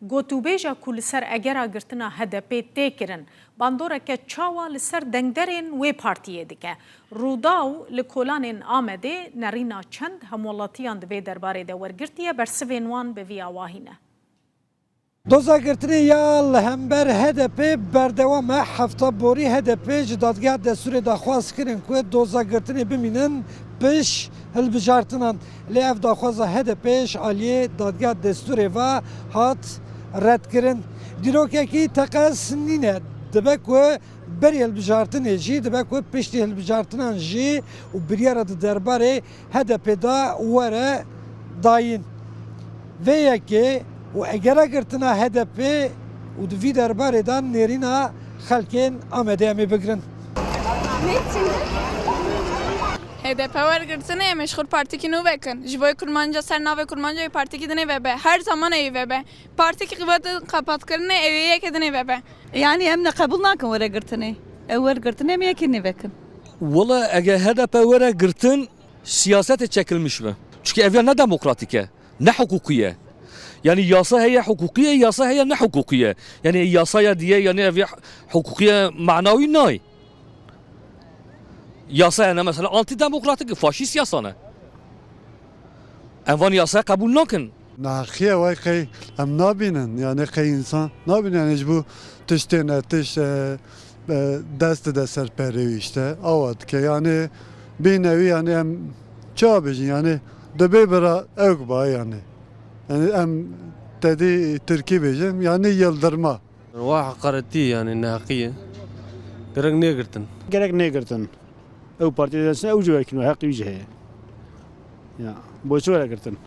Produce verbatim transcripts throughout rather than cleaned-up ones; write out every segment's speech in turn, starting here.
Gotûbêja ku li ser egera girtina H D P tê kirin, bandoreke çawa li ser dengderên wê partiyê dike? Rûdaw li kolanên Amedê nerîna çend hemwelatiyan di vê derbarê de wergirtiye, bersivên wan bi vî awahî ne. Doza girtinê ya li hember H D P berdewam e. Hefta borî H D P ji Dadgeha Destûrê daxwaz kirin ku doza girtinê bimînin pişt hilbijartinan. Lê ev daxwaza H D P ji aliyê Dadgeha Destûrê ve hat redkirin. Dîrokekî teqez nîne. Dibe ku berî hilbijartinê jî, dibe ku piştî hilbijartinan jî û biryara di derbarê H D P de were dayîn. Vê yekê û egera girtina H D P û di vî derbarê de nêrîna xelkên Amedê em ê bigirin. H D P wergirtinê em ê ji xwe partîkî nû vekin. Ji bo kurmanca ser navê kurmanca wê partîkî dinê vebe. Her zaman ê vebe. Partîkî qîbetin qepatkirinê ê wê yekê dinê vebe. Yani em ne qebûl nakin were girtinê. Ew wergirtinê em yekî nîvekin. Wala eger H D P were girtin, siyasetê çekilmiş be. Çünkü ev ya ne demokratîk e, ne hukukî ye. Yani yasa heye hukukî ye, yasa heye ne hukukî ye. Yani yasaya diye, yani ev ya hukukî ye, manawî nayê. Yasa hene mesela antidemokratîk, faşîst yasa ne. Em van yasaya qebûl nakin. Neheqiye way qey em nabînin, yani qey insan nabînin, yani ji bo tiştê ne tişt, e, e, dest de ser perê wî işte, awa dike. Yani bîne wî, yani em çawa bêjin, yani dibê bira ewk ba yani. Yani em tedî Tirkî bêjin, yani yıldırma. Wa heqaretî yani neheqî ye. Gerek nêgirtin. Gerek nêgirtin. Ew partî de ew jî wekî heqî wî jî heye. Ya, bo çi were girtin?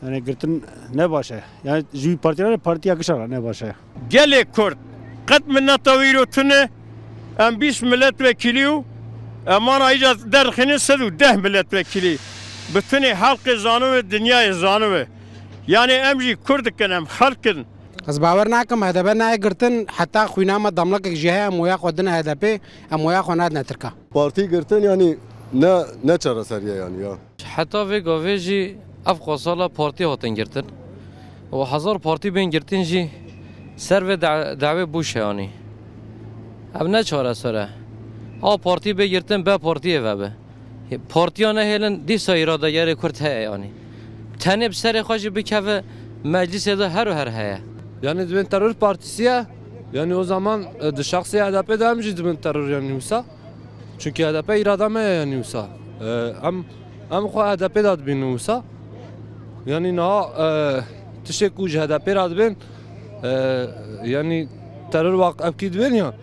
Yani girtin ne baş e. Yani ji wî partî re partîya gişa re ne baş e. Gelê Kurd qet mineta wî ro tune, em bîst milletvekîlî û em ana îca derxînin sed û deh milletvekîlî. Bitinê halkê zanibe, dinyayê zanibe. Yani em jî Kurd dikin, em xelk in. Ez bawer nakim H D P nayê girtin, heta xwîna me damlakek jî heye, em oya xwe dine H D P, em oya xwe nadine Tirka. Partî girtin, yanî ne, ne çareserî ye yanî ya. Heta vê gavê jî ev qasala partî hatin girtin. Û hezar partî bên girtin jî ser vê da-, dawê bûş e yanî. Ev ne çareser e. A partî bê girtin, be partiyê vebe. Partiya nehêlin, dîsa îradegerê Kurd heye yanî. Tenê bi serê xwe jî bikeve meclisê de her û her heye. Yani dibên terör partisi ye. Yani o zaman, e, di şexsê H D P de em jî dibin terör yani wisa. Çünkü H D P îrada me ye yani wisa. E, em, em xwe H D P de dibînin wisa. Yani niha, e, tiştê ku ji H D P re dibên, e, yani terör wak evkî dibên ya.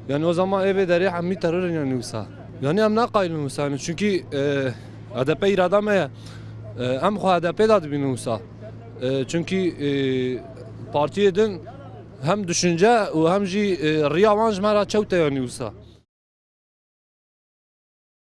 Yani o zaman ê vê derê hemî teror in yani wisa. Yani em naqayilin wisa yani çünkü, e, H D P îrada me ye. E, em xwe H D P de dibînin wisa. E, çünkü, e, partiyê din hem düşünce û hem jî, e, riya wan ji me re çewt e yani wisa.